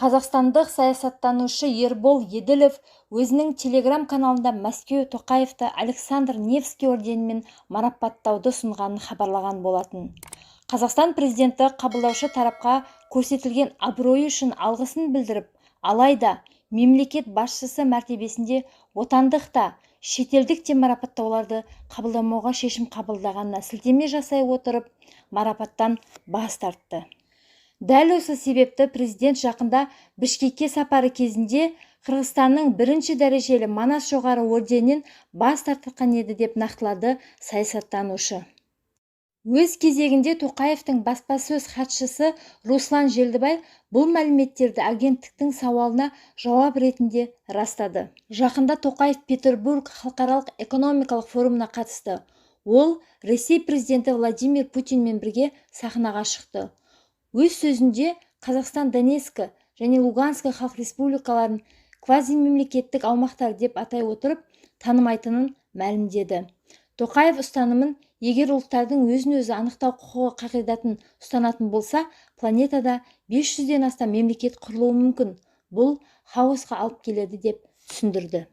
Қазақстандық саясаттанушы Ербол Еділов өзінің телеграм-каналында Мәскеу Тоқаевты Александр Невский орденімен марапаттауды ұсынғанын хабарлаған болатын. Қазақстан президенті қабылдаушы тарапқа көрсетілген абыройы үшін алғысын білдіріп, алайда мемлекет басшысы мәртебесінде отандық та, шетелдік те марапаттауларды қабылдамауға шешім қабылдағанына сілтеме жасай отырып, марапаттан бас тартты. Дәл осы себепті президент жақында Бішкекке сапары кезінде Қырғызстанның бірінші дәрежелі Манас жоғары орденінен бас тартқан еді, деп нақтылады саясаттанушы. Өз кезегінде Тоқаевтың баспасөз хатшысы Руслан Желдібай бұл мәліметтерді агенттіктің сауалына жауап ретінде растады. Жақында Тоқаев Петербург халықаралық экономикалық форумына қатысты. Ол Ресей президенті Владимир Путинмен бірге сахнаға шықты. Өз сөзінде Қазақстан Донецк және Луганск халық республикаларын квазимемлекеттік аумақтар деп атай отырып, танымайтынын мәлімдеді. Тоқаев ұстанымын егер ұлттардың өзін-өзі анықтау құқығы қағидатын ұстанатын болса, планетада 500-ден астам мемлекет құрылуы мүмкін, бұл хаосқа алып келеді деп түсіндірді.